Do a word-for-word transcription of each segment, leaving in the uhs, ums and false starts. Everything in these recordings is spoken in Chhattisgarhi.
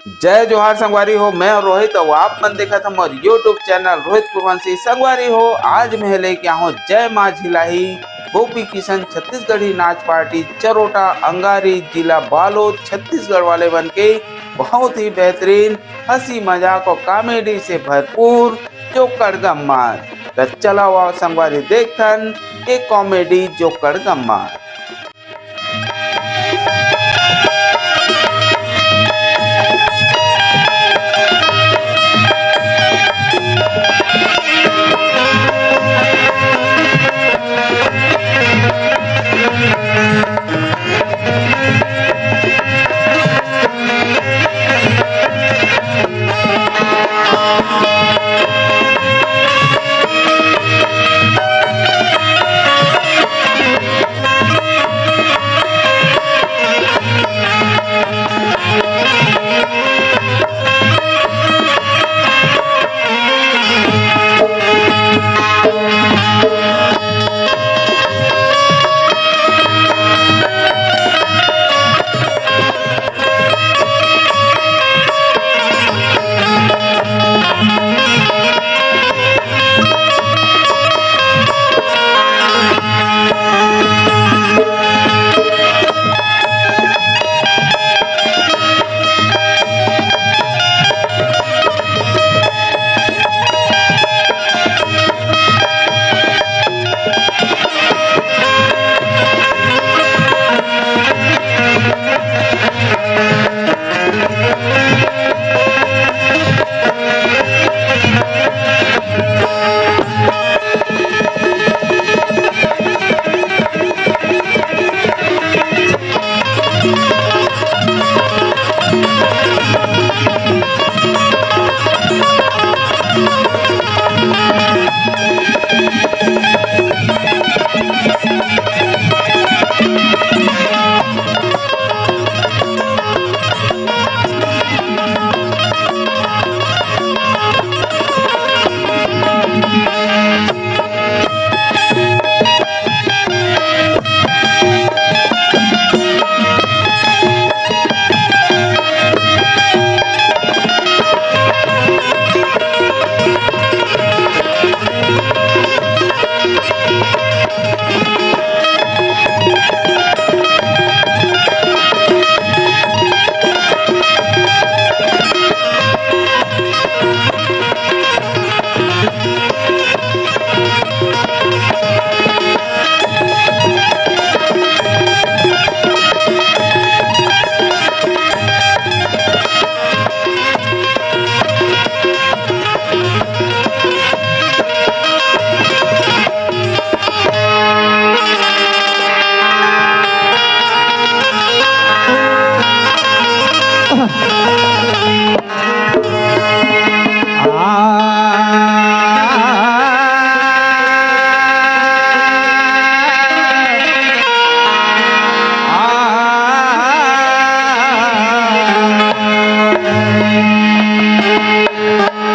जय जोहार संगवारी हो, मैं रोहित अउ आप मन देखत हव मोर YouTube चैनल रोहित कुरवंशी। संगवारी हो, आज मैं लेके आए हव जय माँ झिलाही, गोपी किशन छत्तीसगढ़ी नाच पार्टी, चरोटा अंगारी, जिला बालोद, छत्तीसगढ़ वाले मन के बहुत ही बेहतरीन हंसी मजाक अउ कॉमेडी से भरपूर जोकड़ गम्मत। त चला आओ संगवारी देखथन ये कॉमेडी जोकड़ गम्मत।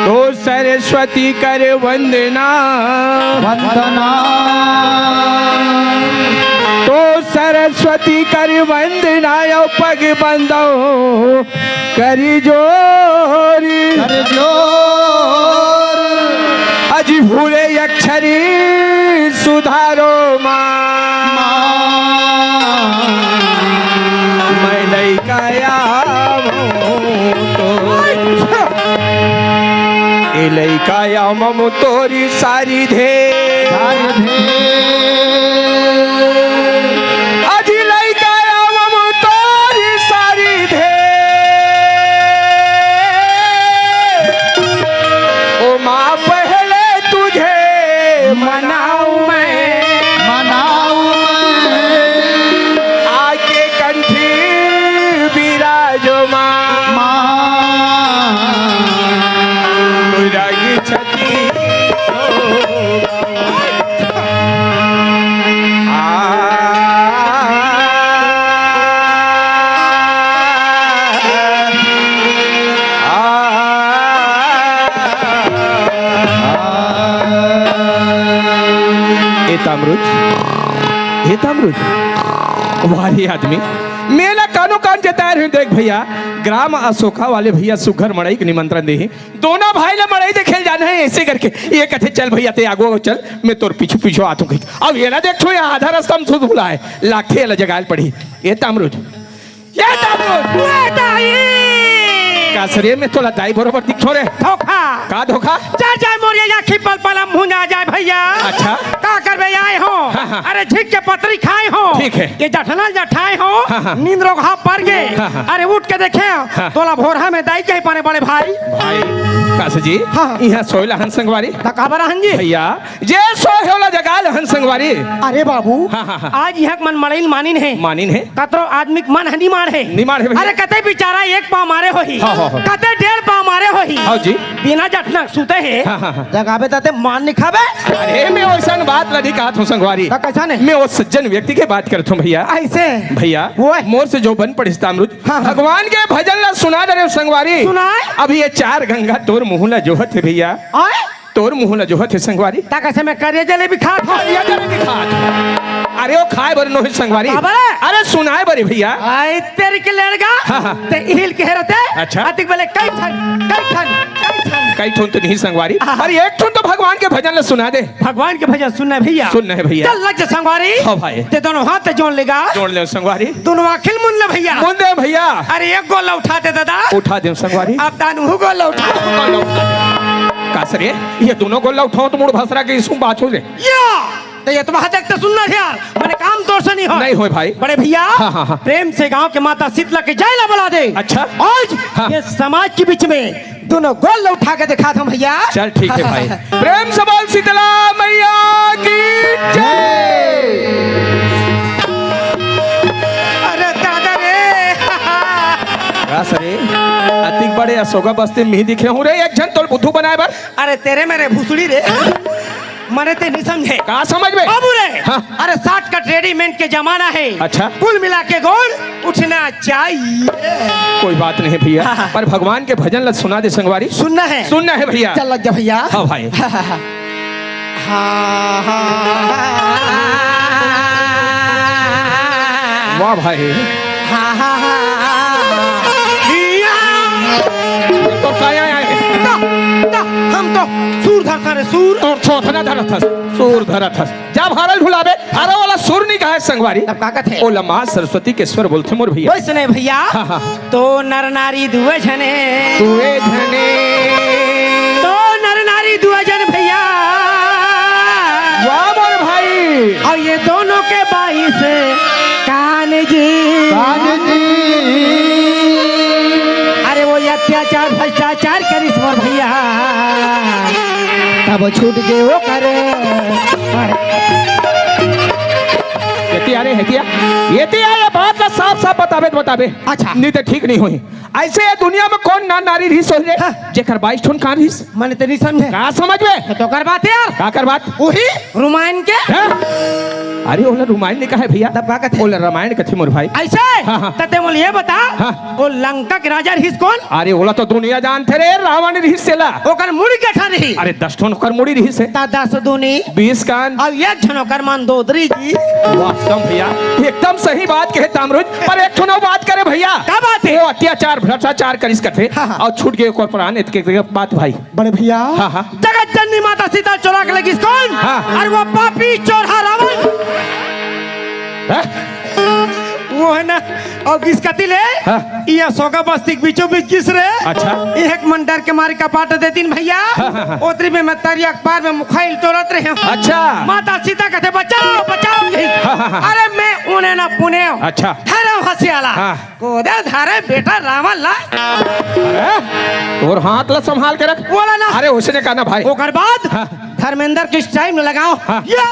तो सरस्वती कर वंदना। वंदना। तो सरस्वती कर वंदना, अउ पग बंदव करि जोर। करि जोर। अजी भूले अक्षरी सुधारो माँ। माँ। मैं लइका आवंव तोर। ए लइका आवंव तोर सारिधे। सारिधे। अजी लइका आवंव तोर सारिधे। ओ माँ पहले तुझे मनाऊं मैं। मनाऊं मैं। आके कंठी बिराजो माँ। माँ। तो रंग छती हो। आ, आ, ए तामरुज, ए तामरुज, वाह रे आदमी, मेला कानो कौन जताए रहे? देख भैया, ग्राम अशोका वाले भैया सुघर मड़ई के निमंत्रण दे हे। दोनों भाई ला मड़ई देखे ल जाना हे, ऐसे करके ये कथे, "चल भैया, ते आगू आगू चल, मैं तोर पीछू पीछू आत हूँ," कही। अब ये ना देख छो, यहाँ आधा रास्ता में सुध भुलाए, लाखे ला जगाए ल पड़ी। ये तामरुज, ये तामरुज। ओए दाई! का सरे में तोला दाई बरोबर दिखथों रे? धोखा। का धोखा? जा जाए मोर ये आँखी पल पल हम भुंजा जाए भैया। अच्छा। का करबे आए हो? हाँ, हाँ। अरे झिक के पतरी खाए हो। ठीक है। ये जठना जठाए हो। हाँ, हाँ। नींद रोगहा पर गे। हाँ, हाँ। अरे उठ के देखे। हाँ। तोला भोरहा में दाई कहे पाने बड़े भाई। भाई, कास जी, हाँ। यहाँ सोए ल हन संगवारी। त काबर हन जी? भैया, जे सोए हे ओला जगाए ल हन संगवारी। अरे बाबू, हाँ, हाँ, हाँ। आज यहाँ के मन मड़ई ल मानिन हे। मानिन हे। कतरो आदमी के मन ह निमाड़ हे। निमाड़ हे भैया। अरे कते बेचारा एक पाँव मारे होही। हाँ, हाँ, हाँ। कते डेढ़ पाँव मारे होही। हाँ जी। बिना जठना सुते हे। हाँ, हाँ, हाँ। जगाबे त ते मार नइ खाबे। अरे मैं वैसन बात ला नइ कहत हूँ संगवारी। त कैसन हे? मैं वो सज्जन व्यक्ति के बात करत हूँ भैया। ऐसे? भैया, वो हे। मोर से जो बन पड़िस तामरुज, हाँ, हाँ। भगवान के भजन ला सुना दे रे संगवारी। सुनाए? अब ये चार गंगा तोर मुँह ला जोहत हे भैया। आए? तोर मुँह ला जोहत हे संगवारी। त कैसे मैं करिया जलेबी खात हूँ? करिया जलेबी खात। अरे वो खाए बर नोहे संगवारी। बाबा। अरे सुनाए बर भैया। आई तेरी के लड़का। हाँ, हाँ। ते इहिल के रहते। अच्छा। अतिक बोले कई ठन, कई ठन, कई ठन। कई ठन तो नहीं संगवारी। हाँ, हाँ। अरे एक ठन तो भगवान के भजन ला सुना दे। भगवान के भजन सुनना है भैया। सुनना है भैया। चल लग जा संगवारी। हाँ भाई। ते दोनों हाथ जोड़ लेगा। जोड़ ले संगवारी। दोनों आँखी ल मुन ले भैया। मुन दे भैया। अरे एक गोल उठा दे दादा। उठा दे संगवारी। अब दान हु गोल उठा। कास रे, ये दोनों गोल उठाओ त मुड़ भसरा के इसु बाचो रे। या, त ये तो वहाँ तक तो सुनना है यार, मने काम तोर से नहीं हो। नहीं होय भाई। बड़े भैया, हाँ, हाँ, हाँ। प्रेम से गांव के माता शीतला के जय ला बुला दे। अच्छा। आज हाँ। ये समाज के बीच में दोनों गोल उठा के दिखा दो भैया। चल ठीक है भाई। प्रेम से बोल शीतला मैया की जय। अरे दादा रे। का सरे? अतिक बड़े अशोका बस्ती में ही दिखे हूँ रे, एक झन तोल बुद्धू बनाए बर। अरे तेरे मेरे भुसड़ी रे। मने ते नहीं समझे। का समझ में? बाबू रे। हाँ। अरे शॉर्टकट रेडीमेड के जमाना है। अच्छा। कुल मिला के गोल उठना चाहिए। कोई बात नहीं भैया, हाँ, हाँ। पर भगवान के भजन ला सुना दे संगवारी। सुनना है। सुनना है भैया। चल लग जा भैया। हाँ भाई। हाँ, हाँ, हाँ, हाँ। वाह भाई। हाँ, हाँ, हाँ, हाँ। भैया। तो काया आए। ता, ता, हम तो सूर धरता रे, सूर। तोर छोथना धरत हस, सूर धरत हस। जा भारल ढुलाबे। अरे ओला सुर नहीं कहे संगवारी। तब का कथे? ओला माँ सरस्वती के स्वर बोलथे मोर भैया। वैसने भैया। हाँ, हाँ। तो नर नारी दुए झने। दुए झने। तो नर नारी दुए झन भैया। वाह मोर भाई। और ये दोनों के बाईस कान जी। कान जी। अरे वो अत्याचार भ्रष्टाचार करिस मोर भैया। तब छूट गे वो करे। एती आ रे, एती आ। एती आ, ये बात ला साफ साफ बताबे त बताबे। अच्छा। नहीं तो ठीक नहीं होही। ऐसे ये दुनिया में कौन ना नारी रहिस होही रे? हाँ। जेकर बाईस ठोन कान रहिस? मने ते नहीं समझे। का समझ में? तो कर बात यार। का कर बात? वही रामायण के। हैं? अरे ओला रामायण नहीं कहे भैया। तब का कथे? ओला रामायण कथे मोर भाई। ऐसे? हाँ, हाँ। त ते मोला ये बता। हाँ। वो लंका के राजा रहिस कौन? अरे ओला तो दुनिया जानथे रे, रावण रहिस तेला। ओकर मुड़ी के ठा रही? अरे दस ठोन ओकर मुड़ी रहिस हे। ता दस दूनी? बीस कान। अब एक झन ओकर मंदोदरी जी। वाह, एकदम भैया, एकदम सही बात कहे तामरुज, पर एक ठो नौ बात करे भैया। का बात है? वो अत्याचार भ्रष्टाचार करिस कथे, हाँ, हाँ। और छूट गे ओकर प्राण, एतके बात भाई। बड़े भैया। हाँ, हाँ। जगत जननी माता सीता चोरा के लगिस कौन? हाँ। अरे वो पापी चोरहा रावण। हैं? वो है ना, और किस कतिल हे? हाँ। ये अशोका बस्ती के बीचों बीच गिस रे। अच्छा। एक मन डर के मारे कपाट देतिन भैया। हाँ, हाँ, हाँ। ओतरी में मैं तरिया के पार में मुखाइल टोरत रहे हूँ। अच्छा। माता सीता कथे, "बचाओ, बचाओ।" हाँ, हाँ, हाँ। अरे मैं उन्हें ना पुने। अच्छा। धरम हंसियाला। हाँ। कोदे धारे बेटा रावण ला। अरे, तोर हाथ ला संभाल के रख। बोला ना। अरे, उसने कहा ना भाई। ओकर बाद हाँ। धर्मेंद्र किस टाइम में लगाओ। हाँ। या!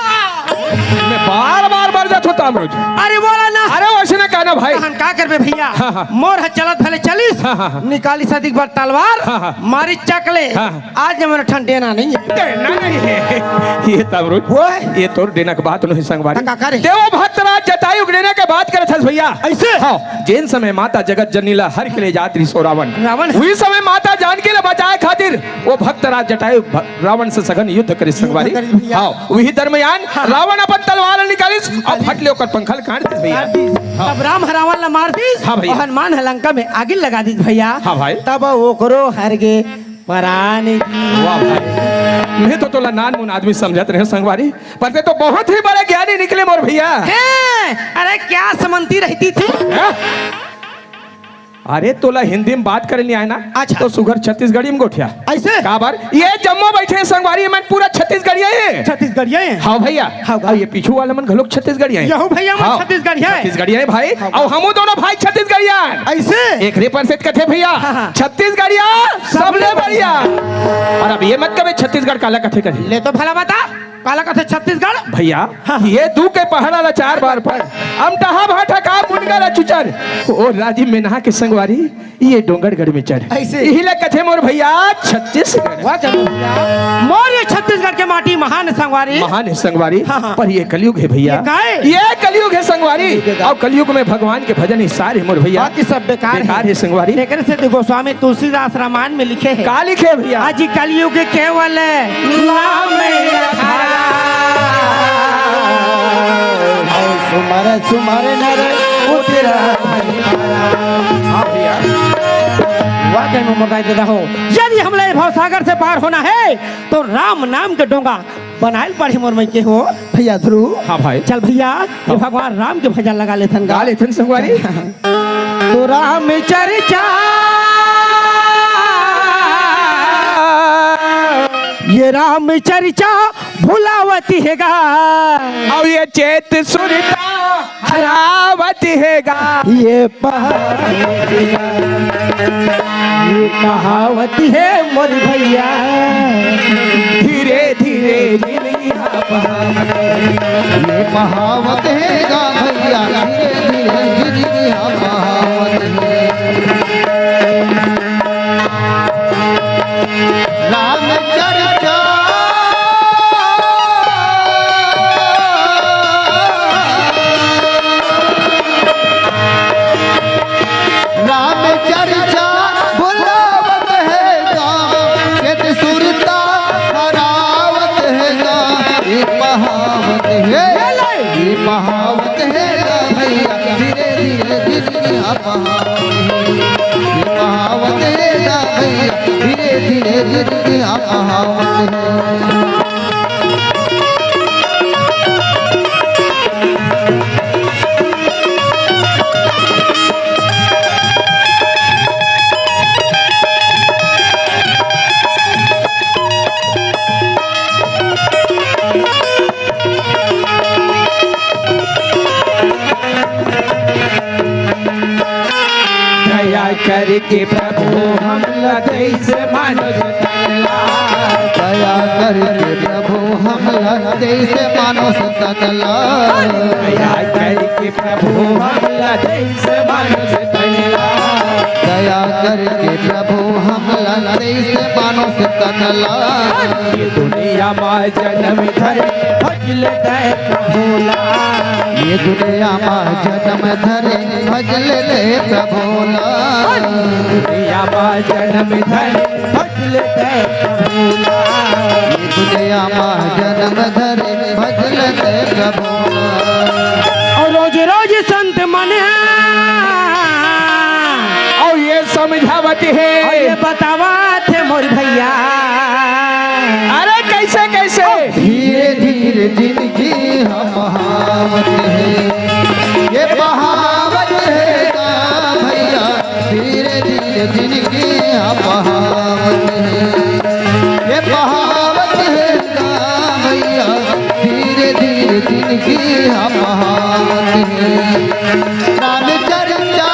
मैं बार बार मर जाता हूँ तामरुज। अरे बोला ना। अरे वैसे ना कहना भाई। हम का करबे भैया? हाँ, हाँ। मोर ह चलत भले चलिस। हाँ, हाँ, हाँ। निकाली सदिक बर तलवार। हाँ, हाँ। मारी चकले। हाँ, हाँ। आज जब ठन डेना नहीं है। डेना नहीं है। ये तामरुज। वो है। ये तोर डेना के बात नहीं संगवारी। का करे? देवो भक्तराज जटायु के डेना के बात करे थस भैया। ऐसे? हाँ। जेन समय माता जगत जननी ला हर के ले जात रही सो रावण। रावण। वही समय माता जानकी ला बचाए खातिर वो भक्तराज जटायु भ-, रावण से सघन युद्ध करिस संगवारी। युद्ध करिस भैया। हाँ, वही दरमियान हाँ। रावण अपन तलवार निकालिस और निकालिस। फट ले ओकर पंखा ल काट दिस भैया। काट दिस। हाँ। तब राम ह रावण ला मार दिस, हाँ भैया। अउ हनुमान ह लंका में आगी लगा दिस भैया। हाँ भाई। तब ओकरो हर गे परान जी। वाह भाई, मैं तो तोला नानमुन आदमी समझत रहे संगवारी, पर ते तो बहुत ही बड़े ज्ञानी निकले मोर भैया। हैं? अरे क्या समंती रहती थी? हैं? अरे तोला हिंदी में बात करे नहीं आए ना? अच्छा। तो सुघर छत्तीसगढ़ी में गोठिया। ऐसे? काबर? ये जम्मो बैठे हैं संगवारी, मन पूरा छत्तीसगढ़िया है। छत्तीसगढ़िया है? हाँ भैया। हाँ, अउ ये पीछू वाला मन घलोक छत्तीसगढ़िया है। यहू भैया मन हाँ। छत्तीसगढ़िया है? छत्तीसगढ़िया है भाई। हाँ। अउ हमू दोनों भाई छत्तीसगढ़िया है। ऐसे? एकरे पर से कथे भैया, हाँ, हाँ। छत्तीसगढ़िया सबले बढ़िया। अउ अब ये मत कबे छत्तीसगढ़ काला कथे कथे। ले तो भला बता। काला कथे छत्तीसगढ़? भैया, हाँ। ये दू के पहाड़ा ला चार बार पढ़, अमटहा भाठा का मुनगा ला चुचर, ओ राजी में नहा के संगवारी, ये डोंगरगढ़ में चढ़। ऐसे? इही ला कथे मोर भैया छत्तीसगढ़। वाह जरूर भैया। मोर ये छत्तीसगढ़ के माटी महान संगवारी। महान है संगवारी, हाँ, हाँ। पर ये कलयुग है भैया। ये का है? ये कलयुग है संगवारी। कलयुग है का? अउ कलयुग में भगवान के भजन ही सार है मोर भैया। बाकी सब बेकार है। बेकार है संगवारी। एकरे से देखो, स्वामी तुलसीदास रामायण में लिखे हैं। का लिखे भैया? आज कलयुग केवल नाम अखाड़ा। अउ सुमर सुमर नर उतरा। हाँ भैया। वाकई में मोर दाई ददा हो, यदि हमला ये भवसागर से पार होना है, तो राम नाम के डोंगा बनाए ल पड़ही मोर मइके हो। भैया ध्रुव। हाँ भाई। चल भैया, ये हाँ। भगवान राम के भजन लगा लेथन गा। गा लेथन संगवारी। तो राम चर्चा, ये राम चर्चा भुलावती है गा। अउ ये चेत सुरता हरावत हे गा। ये पहावत, ये पहावत हे मोर भैया। धीरे धीरे जिनगी हा पहावत हे। ये पहावत हे गा भैया, धीरे धीरे जिनगी हा पहावत हे। राम चर्चा। राम चर्चा भुलावत हे गा, चेत सुरता हरावत हे गा, ये पहावत हे, ये पहावत हे गा भैया, धीरे धीरे धीरे पहावत हे, ये पहावत हे गा भैया, धीरे धीरे धीरे पहावत हे। दया करके प्रभु हमला देइस मानुष तन ला। दया करके प्रभु हमला देइस मानुष तन ला। दया करके प्रभु हमला देइस मानुष तन ला। दया करके प्रभु हमला देइस मानुष तन ला। ये दुनिया मा जनम धरे भजले ते प्रभु ला। ये दुनिया मा जनम धरे भजले ते प्रभु ला। दुनिया मा जनम धरे भजले ते प्रभु ला। ये दुनिया मा जनम धरे भजले ते प्रभु ला। अउ रोज रोज संत मन अउ ये समझावत हे। अउ ये बतावत हे मोर भैया। अरे कैसे, कैसे? धीरे धीरे जिनगी हा पहावत हे, ये पहावत हे गा भैया। धीरे धीरे जिनगी हा पहावत हे, ये पहावत हे गा भैया। धीरे धीरे जिनगी हा पहावत हे। राम चर्चा।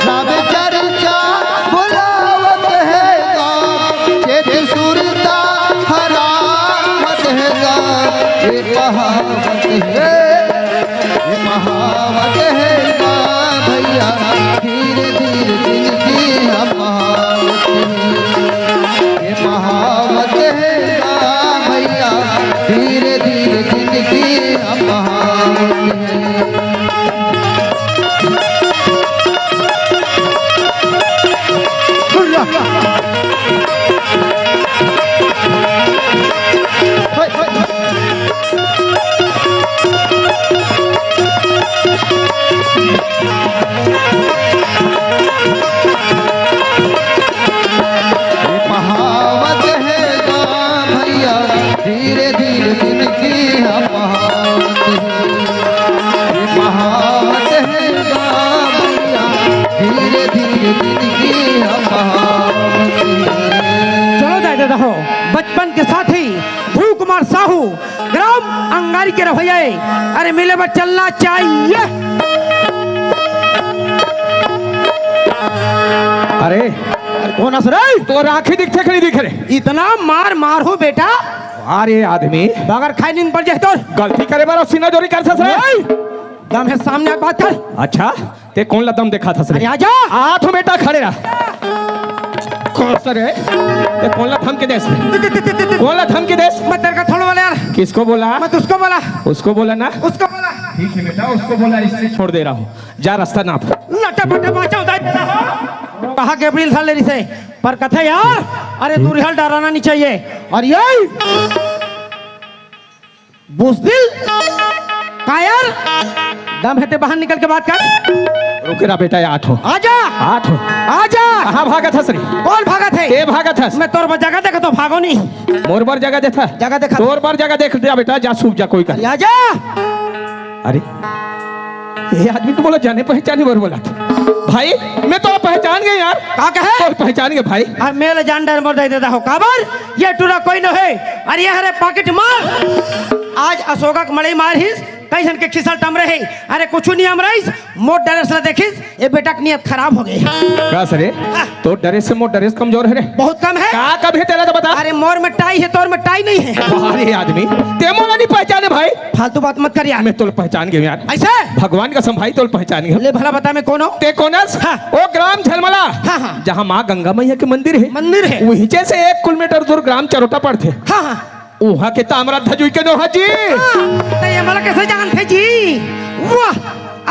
राम चर्चा भुलावत हे गा, चेत सुरता हरावत हे गा, ये पहावत हे। ये पहावत हे गा भैया, धीरे धीरे जिनगी हा पहावत हे। ये पहावत हे गा भैया, धीरे धीरे जिनगी हा पहावत हे। भैया, धीरे धीरे जिंदगी हम बहाते हैं, बहाते हैं भैया, धीरे धीरे जिंदगी हम बहाते हैं। चलो दाई ददा हो, बचपन के साथी ध्रुव कुमार साहू, ग्राम अंगारी के रहइया ए। अरे मिले बर चलना चाहिए। अरे अरे कौन हस रे? तोर आँखी दिखथे कि नहीं दिखे रे? इतना मार मारहूँ बेटा। अरे आदमी। बगर खाए नींद पड़ जाए तोर। गलती करे बर अउ सीना जोरी करथस रे? ओए! दम हे सामने आके बात कर। अच्छा, तें कोन ला दम देखाथस रे? अरे आजा। आ तो बेटा खड़े रह। कौन सा रे? तें कोन ला धमकी देस रे? कोन ला धमकी देस? मैं तेरे का थोड़ा वाला यार। किसको बोला? मैं तुझको बोला। उसको बोला ना? उसको बोला। ठीक है बेटा, उसको बोला, इसलिए छोड़ दे रहा हूँ। जा रास्ता नाप। लटे पटे बाँचा होता है। कहा के अप्रैल साल ले रिसे, पर कथे यार, अरे दूरिहा ल डराना नहीं चाहिए। और ये बुजदिल, कायर, दम हे ते बाहर निकल के बात कर। रुके रहा बेटा, ये आठ हो। आजा। आठ हो। आजा। कहाँ भागत हस रे? कौन भागत हे? के भागत हस? मैं तोर बर जगह देखत हँव, भागो नहीं। मोर बर जगह देखा? जगह देखा। तोर बर जगह देख दिया बेटा, जा सूख जा कोई कर। अरे आजा। अरे, ये आदमी तो बोला जाने पहचाने बर बोला था। भाई, मैं तो पहचान गया यार। का कहे? तो पहचान गया भाई। अरे मैं ले जान डर मर दे देता हो। काबर? ये टूरा कोई न है। अरे ये हरे पॉकेट मार। आज अशोका के मड़ई मार हिस, कई झन के खिसल टम रहे। अरे कुछ नहीं हम रहीस, मोर डरे से देखिस, ये बेटा की नियत खराब हो गई। का सरे? हाँ। तो डरे से मोर डरे से कमजोर है रे। बहुत कम है। का कम हे तेला तो बता। अरे मोर में टाई है, तोर में टाई नहीं है। अरे आदमी, ते मोला नहीं पहचाने भाई। फालतू बात मत कर यार। मैं तोला पहचान गया यार। ऐसे? भगवान कसम भाई तोला पहचान गया। ले भला बता मैं कौन हूँ? ते कौन हस? हाँ। ओ ग्राम झलमला। हाँ, हाँ। जहाँ माँ गंगा मैया के मंदिर है। मंदिर है। वहीं से एक किलोमीटर दूर ग्राम चरोटा पड़थे। हाँ, हाँ। उहाँ के ताम्रध्वज उइके नोहा जी। हाँ, तो ये मोला कैसे जानथे जी? वाह,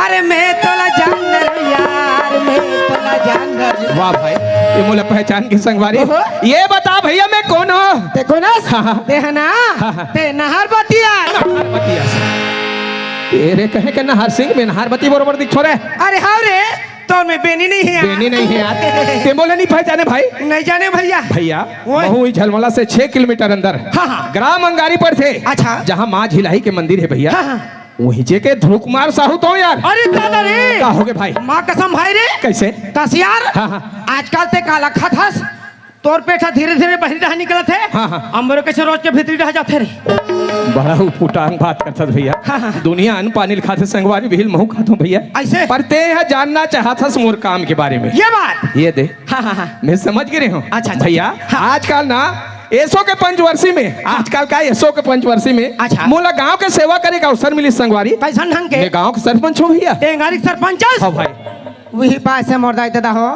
अरे मैं तोला जान डर यार, मैं तोला जान डर। वाह भाई, ये मोला पहचान के संगवारी। ओहो। ये बता भैया मैं कौन हूँ? ते कौन हस? हाँ, हाँ। ते है ना? हाँ, हाँ। ते नहर बतिया। नहर बतिया। तेरे कहे के नहर सिंह में नहर बती बरोबर दिखथों रे। अरे हाँ रे, तोर में बेनी नहीं है यार। बेनी नहीं है यार। ते मोला नहीं पहचाने भाई। नहीं जाने भैया। भैया, ओए। महूँ ही झलमला से छह किलोमीटर अंदर हाँ, हाँ। ग्राम अंगारी पड़थे। अच्छा। जहाँ माँ झिलाही के मंदिर है भैया। हाँ, हाँ। वहीं जे के ध्रुव कुमार साहू तो यार। अरे दादा रे। का हो गे भाई? माँ कसम भाई रे। कैसे? कस यार। हाँ, हाँ। आजकल ते काला खात हस? तोर पेट ह धीरे-धीरे बहिरी डहा निकलत हे। हाँ, हाँ। अउ मोर कैसे रोज के भीतरी डहा जाथे रे। बड़ा उटपुटांग बात करथस भैया। हाँ, हाँ। दुनिया अन्न पानी ल खाथे संगवारी, बिहिल महूँ खाथों भैया। ऐसे? पर ते ह जानना चाहत हस मोर काम के बारे में। ये बात। ये दे। हाँ, हाँ, हाँ। मैं समझ गे रहेंव। अच्छा, अच्छा। भैया, हाँ। आजकल ना एसो के पंचवर्षी में, हाँ। आजकल का एसो के पंचवर्षी में, अच्छा। मोला गांव के सेवा करे के अवसर मिलिस संगवारी। कैसन ढंग के? मैं गांव के सरपंच हूँ भैया। ते अंगारी के सरपंच हस? हाँ भाई। उही पास हे मोर दाई ददा हो।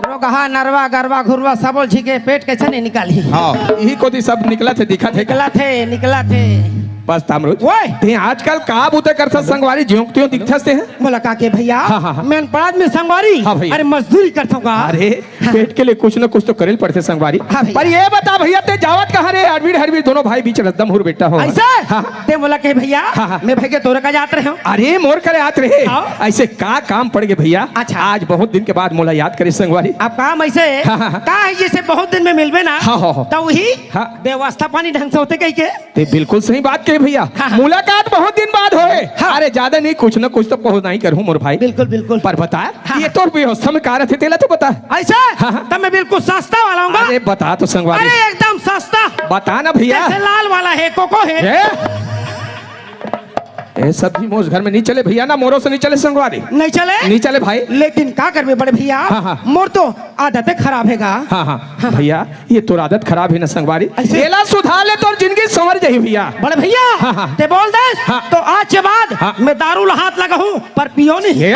रोगहा, नरवा, गरवा, घुरवा, सबो ल झिके पेट कैसे नहीं निकाली? हाँ, इही कोती सब निकलत हे, दिखत हे। निकलत हे, निकलत हे। बस तामरुच। ओए! ते आजकल का बूता करथस संगवारी, ज्यों त्यों दिखथस ते ह? मोला का के भैया? हाँ, हाँ, हाँ। मैं अनपढ़ आदमी संगवारी। हाँ भैया। अरे मजदूरी करथों का? अरे, हाँ। पेट के लिए कुछ न कुछ तो करे ल पड़थे संगवारी। हाँ भैया। पर ये बता भैया, ते जावत कहाँ रे? अरविड़ हरविड़ दोनों भाई बीच रद्दम हुर बेटा हो। ऐसा? हाँ, हाँ। ते मोला कहे भैया, हाँ, हाँ। मैं भैया तोरे का जात रहेंव। अरे मोर करे आत रहे। हाँ। ऐसे का काम पड़ गे भैया? अच्छा। आज बहुत दिन के बाद मोला याद करे संगवारी। अब काम ऐसे हाँ, हाँ, हाँ। का हे, जैसे बहुत दिन में मिलबे ना, हाँ, हाँ, हाँ। त उही हाँ। व्यवस्था पानी ढंग से होथे कहिके। ते बिल्कुल सही बात कहे भैया। हाँ, हाँ। मुलाकात बहुत दिन बाद होए। हाँ। अरे ज्यादा नहीं, कुछ ना कुछ तो पहुँचना ही करहूँ मोर भाई। बिल्कुल, बिल्कुल। पर बता, हाँ। ये तोर व्यवस्था में का रथे तेला तो बता। ऐसा? हाँ, हाँ। तब मैं बिल्कुल सस्ता वाला हूँ। अरे बता तो संगवारी। अरे एकदम सस्ता। बता ना भैया। जैसे लाल वाला हे, कोको हे। ए? ए, सब्जी मोर घर में नहीं चले भैया, ना मोरो से नहीं चले संगवारी। नहीं चले? नहीं चले भाई। लेकिन का करबे बड़े भैया? हाँ, हाँ। मोर तो आदत खराब हे गा। हाँ, हाँ। हाँ। भैया, ये तोर आदत खराब हे ना संगवारी। ऐसे? एला सुधार ले, तोर जिंदगी संवर जाही भैया। बड़े भैया, हाँ, हाँ। ते बोल देस, हाँ। तो आज के बाद हाँ। मैं दारू ला हाथ लगाहूँ, पर पियो नहीं। ए,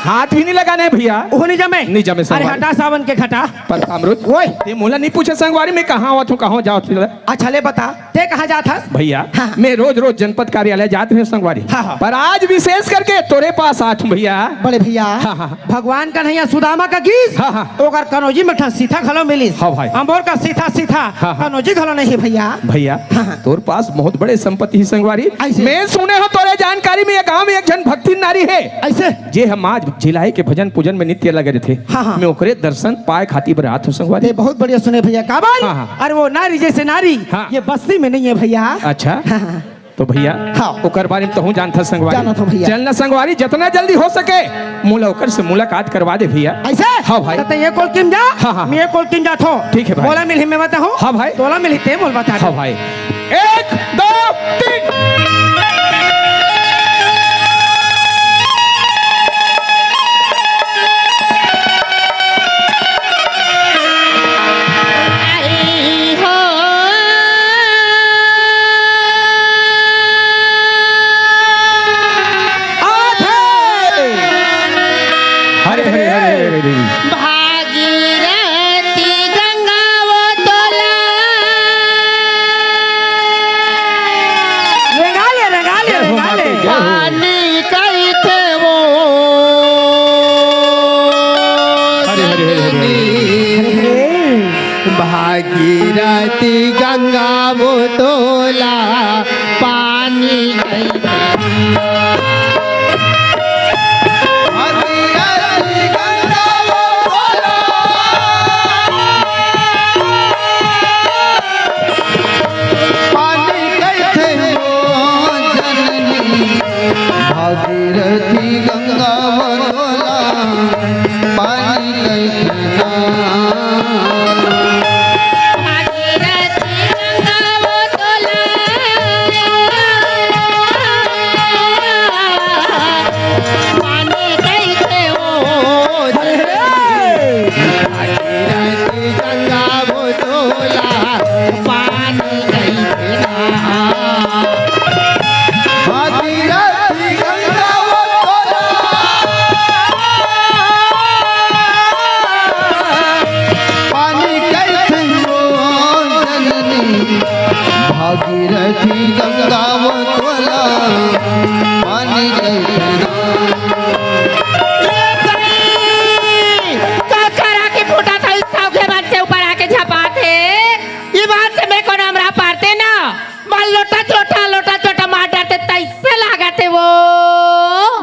हाथ भी नहीं लगाने भैया। ओहो नहीं जमे। नहीं जमे अरे संगवारी। हटा सावन के घटा। पर तामरुच, ओए। ते मोला नहीं पूछे संगवारी, मैं कहाँ आवत हूँ, कहाँ जावत हूँ? अच्छा ले बता, ते कहाँ जात हस? भैया, हाँ। मैं रोज रोज जनपद कार्यालय जात रहेंव संगवारी। हाँ, हाँ। पर आज विशेष करके तोरे पास आत हूँ भैया। बड़े भैया, हाँ, हाँ। भगवान कन्हैया सुदामा का गीस, हाँ, हाँ। ओकर कनौजी में ठन सीता घलो मिलिस। हाँ भाई। अउ मोर का सीता सीता हाँ, हाँ। कनौजी घलो नहीं भैया। भैया, हाँ, हाँ। तोर पास बहुत बड़े संपत्ति हे संगवारी। अइसे? मैं सुने हों तोरे जानकारी में ये गांव में एक झन भक्तिन नारी हे। अइसे? जे हम आज झिलाई के भजन पूजन में नित्य लगे रहिथे। हाँ, हाँ। मैं ओकरे दर्शन पाए खातिर बर आत हों संगवारी। ते बहुत बढ़िया सुने भैया, काबर? हाँ, हाँ। अरे वो नारी जइसे नारी हाँ। ये बस्ती में नहीं है भैया। अच्छा। हाँ, हाँ। तो भैया, हाँ। ओकर बारे में तहूँ जानथस संगवारी। जानत हों भैया। चल ना संगवारी, जतना जल्दी हो सके मोला ओकर से मुलाकात करवा दे भैया। अइसे? हाँ भाई। त तैं ये कोलकिम जा, हाँ, हाँ। मैं ये कोलकिम जात हों। ठीक है भाई। मोला मिलही मैं बताहूँ। हाँ भाई। तोला मिलही ते मोला बता दे। हाँ भाई। एक, दो, तीन। आवत हे। हरे, हरे, हरे, हरे, हरे। भागीरथी गंगा वो तोला। रेंगा ले, रेंगा ले, जय हो रेंगा माता ले। जय हो। पानी कहिथे वो हरे, हरे, हरे, हरे। जननी। हरे, हरे। भागीरथी गंगा वो तोला पानी कहिथे। भागीरथी गंगा वो तोला पानी कहिथे वो जननी। भागीरथी गंगा वो तोला पानी कहिथे ना। भागीरथी गंगा वो तोला पानी कहिथे वो। हरे, हरे। भागीरथी गंगा वो तोला पानी कहिथे ना। भागीरथी गंगा वो तोला पानी कहिथे वो जननी। भागीरथी गंगा वो तोला पानी कहिथे ना। ये भाई, का करा के फूटा था, इस सौखे बात से ऊपर आके झपात हे। ये बात से मैं कोनो हमरा पारते ना। मार लोटा चोटा, लोटा चोटा मार डारते, तइसे लागत हे वो।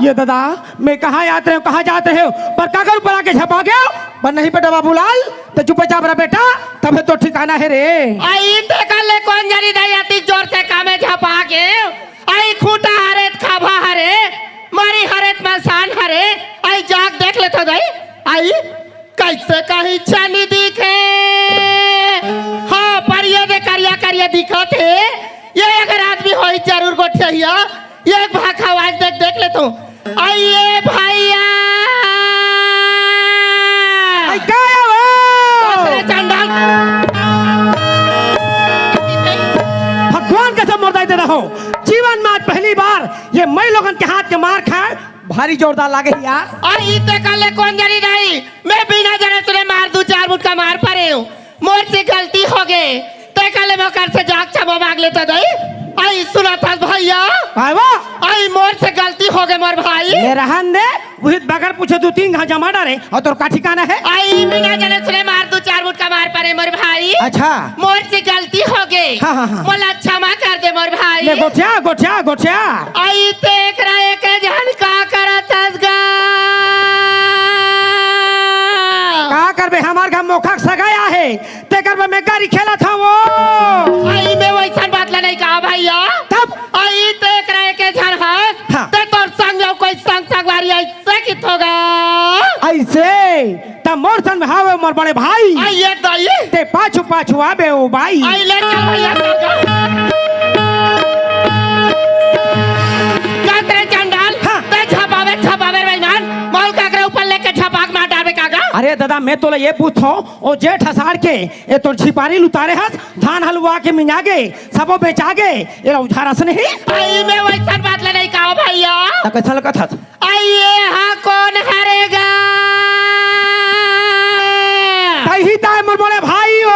ये दादा, मैं कहाँ आत रहेंव, कहाँ जात रहेंव, पर काकर ऊपर आके झपा गेंव? पर नहीं बेटा बाबूलाल, त चुपचाप रह बेटा, तभे तो ठिकाना हे रे। अई तेकर ले कोन जनी दाई अतिक जोर से कामे झपा गेंव। अई खूंटा हरे त खाभा हरे, मारी हरे त मसान हरे, अई जाके देख लेथंव दाई। अई कइसे कहीं छानी दिखे। हाँ, पर ये दे करिया करिया दिखत हे। ये अगर आदमी होही जरूर गोठियाही। ये एक भाखा आज देख, देख लेथंव। अई ये भैया। अई का हे वो? अरे चंडाल। भगवान कसम मोर दाई ददा हो, जीवन में आज पहली बार ये माईलोगन के हाथ के मार खाएंव, भारी जोरदार लागे हे यार। अई तेकर ले कोन जनी दाई, मैं बिना जाने सुने मार दू चार मुटका मार परेंव। मोर से गलती होगे, तेकर ले मैं ओकर से जाके क्षमा मांग लेथंव दाई। अई सुनथस भैया। काय वो? अई मोर से गलती होगे मोर भाई। ले रहन दे, उही त बगर पूछे दू तीन घांव जमा डारेंव अउ तोर का ठिकाना हे? अई बिना जाने सुने मार दू चार मुटका मार परेंव मोर भाई। अच्छा। मोर से गलती होगे। हाँ, हाँ, हाँ। मोला क्षमा कर दे मोर भाई। ले गोठिया, गोठिया, गोठिया। अई तेकरा एक झन का करत हस गा? का करबे, हमर घर मोखा के सगाई हे, तेकर बर मैं गारी खेलत हंव वो। अई मैं वइसन बात ला नहीं कहा भैया। तब? अई तेकरा एक झन हस, हाँ। ते तोर संग अउ कोई संग संगवारी अइसे किथो गा? अइसे? त मोर संग में हवे मोर बड़े भाई। अई ये दाई। ते पाछू पाछू आबे ओ बाई। अई ले चल भैया, चल, चल। का तेरे चंडाल? हाँ। ते झपावे, झपावे रे बेईमान। मउल काकरे ऊपर लेके झपाक मार डारबे का गा? अरे ददा, मैं तोला ये पूछथंव, ओ जेठ असाढ़ के, ए तोर झिपारी ल उतारे हस, धान ह लुवा के मिंजा गे, सबो बेचा गे, एला उझारस नहीं? अई मैं वइसन बात ला नहीं कहा भैया। त कइसन लगत हस? अई ये हा कोन हरे गा? तहीं त आय मोर बड़े भाई हो।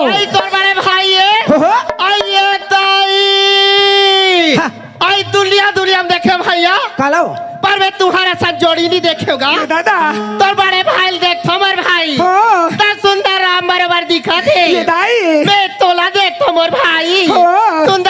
अई तोर बड़े भाई हे। हो, हो। अई ये दाई। हाँ। अई दुनिया, दुनिया में देखेंव भैया। काला हो? पर मैं तुंहर असन जोड़ी नहीं देखेंव गा। ये दादा। तोर बड़े भाई ल देखथंव मोर भाई। हो। त सुंदर राम बरोबर दिखत हे। ये दाई। मैं तोला देखथंव मोर भाई। हो। सुंदर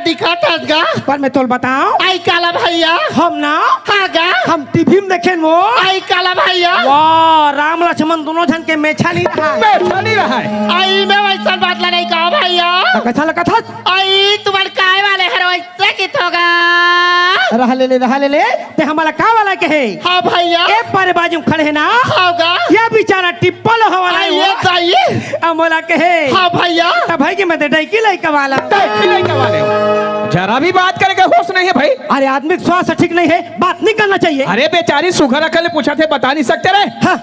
दिखत हस गा। पर मैं तोल बताओ। आई काला भैया। हम ना। हाँ गा। हम टीवी में देखेन वो। आई काला भैया। वाह, राम लक्ष्मण दोनों झन के मेछा नहीं रहा है। मेछा नहीं रहा है। आई मैं वैसा बात ला नहीं कहा भैया। तो कैसा लगा था? आई तुम्हारे काय वाले हर वैसे की थोगा। रहा ले ले, रहा ले ले। ते हमला का वाला कहे? हाँ भैया। ए पर बाजू खड़े है ना? हाँ गा। या बेचारा टिप्पल हवाला आई है ये वो। जाइए। अमोला कहे। हाँ भैया। तब भाई कि मैं ते डैकी लइका वाला। डैकी लइका वाले हो। जरा भी बात करे के होश नहीं है भाई। अरे आदमी के स्वास्थ्य ठीक नहीं है, बात नहीं करना चाहिए। अरे बेचारी सुघर अकल पूछा थे, बता नहीं सकते रे। हाँ।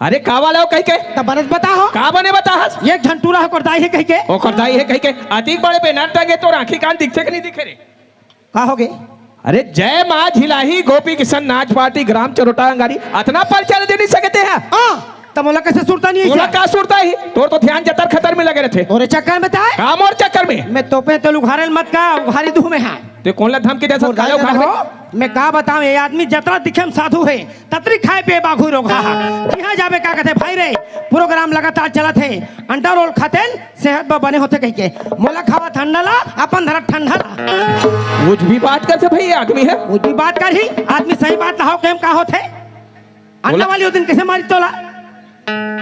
अरे का वाला हो कही के? तब बरस बता हो। का बने बता हस? एक झन टूरा हो करदाई है कही के। ओ करदाई है कही के। अतीक बड़े बैनर टंगे तो आँखी कान दिखते कि नहीं दिखे रे? का हो गे? अरे जय माँ झिलाही गोपी किशन नाच पार्टी ग्राम चरोटा अंगारी, अतना पर्चा दे नहीं सकते हैं। हाँ, त मोला कैसे सुरता नहीं है ओला इसे? का सुरता ही? तोर तो ध्यान जतर खतर में लगे रहते। तोरे चक्कर में ताय? काम और चक्कर में। मैं तो पे तो उघारे मत का, उघारी दुह में है। ते कौन ला धमकी दे सकता है उघार में? मैं का बताऊं, ये आदमी जतरा दिखे में साधु है, ततरी खाए पे बाघू रोग हा। जिहाँ जाबे का कहते भाई रे, प्रोग्राम लगातार चलत है, अंडा रोल खातेन, सेहत बर बने होथे कहिके। मोला खावा ठंडा ला, अपन धरा ठंडा ला। कुछ भी बात करथे भई, आदमी है। कुछ भी बात करही, आदमी सही बात ला हो, केम का होथे? अंडा बोला। वाली ओ दिन कैसे मारी तोला?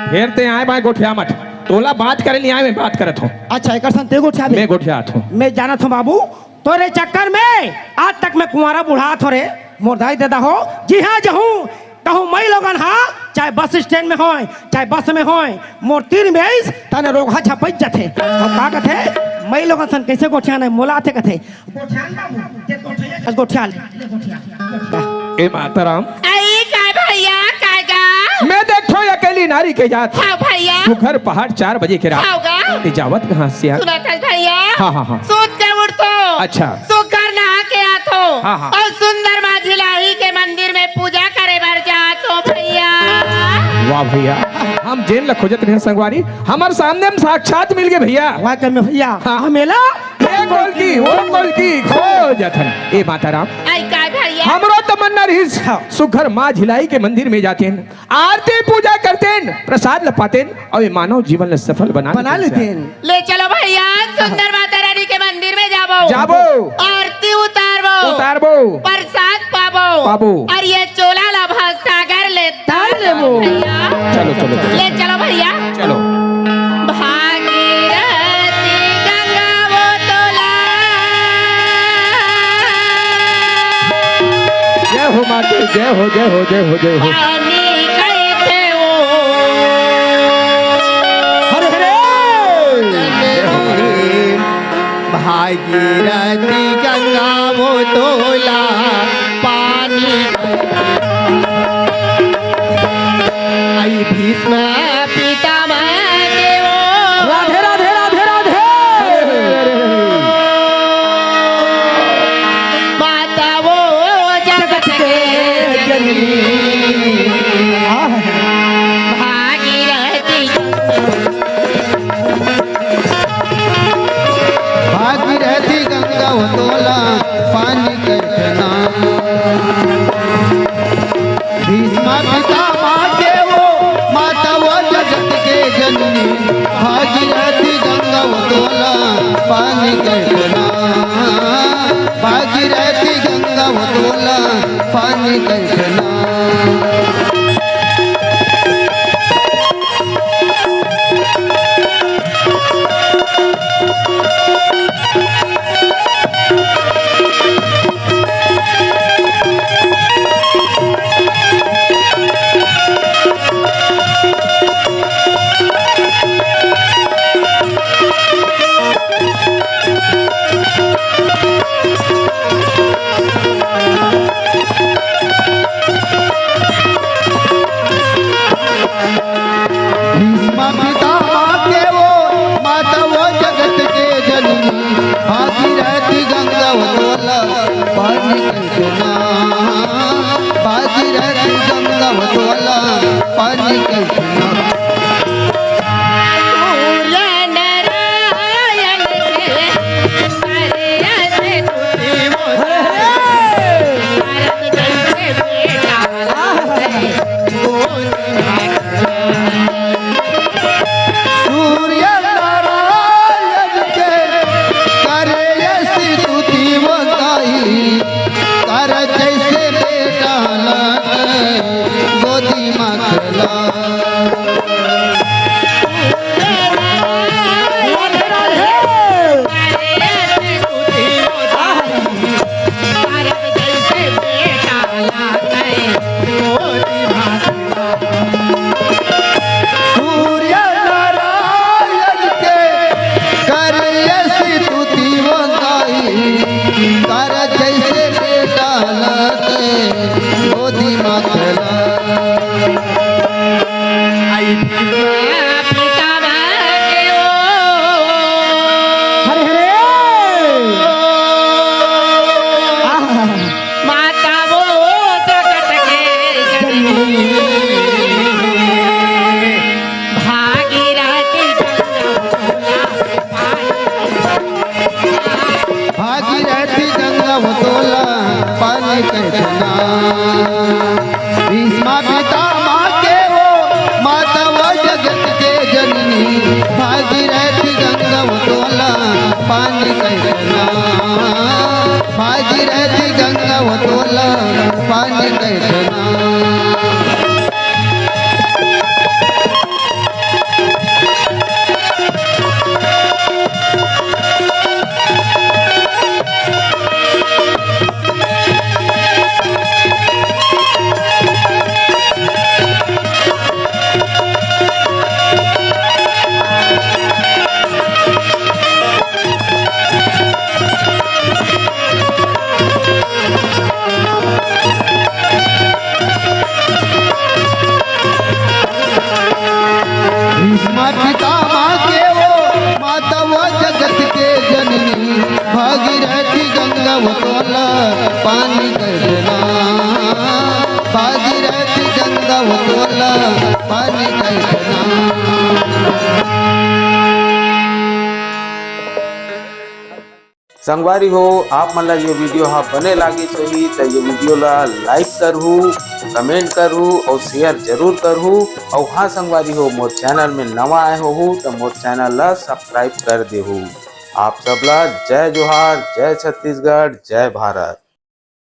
फेर ते आए बाय गोठिया मत। तोला बात करे नहीं आए, मैं बात करत हूँ। अच्छा, एकर संग ते गोठिया बे। मैं गोठियात हूँ। मैं जानत हूँ बाबू, तोरे चक्कर में आज तक मैं कुंवारा बुढ़ात हो रे, मोर दाई ददा हो, जिहाँ जहूँ कहूँ मई लोगन हा, चाहे बस स्टैंड में होय, चाहे बस में होय, मोर तीर में आइस, तने रोगहा झपक जथे। अब का कथे, मई लोगन सन कैसे गोठियाना है, मोला आथे कथे। गोठियान बाबू, जे गोठिया, बस गोठिया ले। ए माताराम। आई काय भैया, काय गा? मैं देखो अकेली नारी के जात। हाँ भैया। सुघर पहाड़ चार बजे के रात। हाँ गा। ते जावत कहाँ से आ? सुनत हस भैया। हाँ, हाँ, हाँ। सूत के उठतो। अच्छा। सुघर नहा के आतो। हाँ, हाँ। और सुंदर माँ झिलाही के मंदिर में पूजा करे बर जातो भैया। वाह भैया, हम जेन ला खोजत रहे संगवारी, हमर सामने में साक्षात मिल गए भैया। वाह कर में भैया। हाँ। हमेला ये गोल की, वो गोल की खोजत हन। ए माताराम। आई काय भैया? हमरो तमन्ना रहिस। हाँ। सुघर माँ झिलाई के मंदिर में जातेन, आरती पूजा करतेन, प्रसाद ल पातेन, अउ ये मानव जीवन ल सफल बना बना लेतेन। लेतेन। ले चलो भैया, सुंदर माता रानी के मंदिर में जाबो। जाबो। आरती उतारबो। उतारबो। प्रसाद पाबो। पाबो। अउ ये चोला ला भवसागर ले तार लेबो। भैया। चलो, चलो, चलो। ले चलो भैया। चलो। भागीरथी गंगा वो तोला। जय हो माता, जय हो, जय हो, जय हो, जय हो। पानी कैसे वो? हरे, हरे। जय हो माता। भागीरथी गंगा वो तोला पानी। आई भीष्म पितामह के वो। राधे, राधे, राधे, राधे। माता वो जगत के जननी। आह। भागीरथी। भागीरथी गंगा वो तोला पानी कैसे ना। भीष्म पितामह के वो माता वो जगत के जननी। भागीरथी गंगा वो तोला पानी कैसे ना। भागीरथी गंगा वो तोला पानी कैसे ना। भीष्म पितामह के वो माता वो जगत के जननी, भागीरथी गंगा वो तोला पानी कैसे ना। भागीरथी गंगा वो तोला पानी कैसे ना। सूर्य नारायण के सूर्य से तुझे वो भारत जैसे बेटा। सूर्य नारायण के करे ऐसी कामा के वो माता वो जगत के जननी, भागीरथी गंगा वो तोला पानी कटना, भागीरथी गंगा वो तोला पानी कटना। संगवारी हो, आप मन ला ये वीडियो हा बने लागिस होही त ये वीडियो ला लाइक करहू, कमेंट करहू और शेयर जरूर करहू। और हाँ संगवारी हो, मोर चैनल में नवा आए होहू त मोर चैनल ला सब्सक्राइब कर देहू। आप सब ला जय जोहार, जय छत्तीसगढ़, जय भारत।